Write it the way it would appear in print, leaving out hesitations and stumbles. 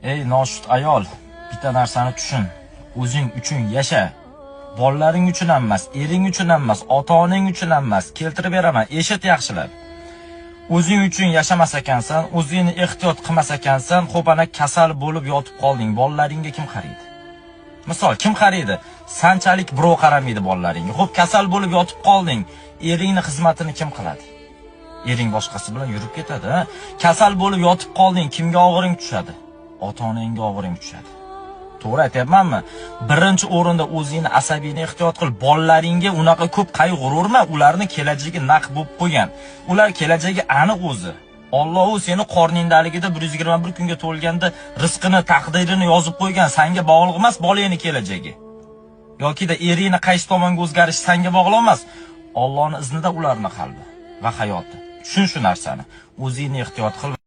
Ey noshud ayol, bitta narsani tushun. O'zing uchun yasha. Bolalaring uchun ham emas, ering uchun ham emas, ota-onang uchun ham emas. Keltirib beraman, eshit yaxshilab. O'zing uchun yashamas ekansan, o'zingni ehtiyot qilmas ekansan, xo'p ana kasal bo'lib yotib qolding. Bolalaringga kim qaraydi? Misol, kim qaraydi? Sanchalik birov qaramaydi bolalaringga. Xo'p, kasal bo'lib yotib qolding. Eringni xizmatini kim qiladi? Ering boshqasi bilan yurib ketadi, ha? Kasal bo'lib yotib qolding, kimga og'iring tushadi? Ota-onangga og'iring tushadi. To'g'ri aytyapmanmi? Birinchi o'rinda o'zingni asabingni ehtiyot qil. Bolalaringga unaqa ko'p qayg'ururma, ularni kelajagi naq bo'lib qo'ygan. Ular kelajagi aniq o'zi. Alloh u seni qorningdaligida 121 kunga to'lganda rizqini, taqdirini yozib qo'ygan. Senga bog'liq emas bolangni kelajagi. Yokida eringni qaysi tomonga o'zgarishi senga bog'liq emas. Allohning iznida ularning qalbi va hayoti. Tushun shu narsani. O'zingni ehtiyot qil.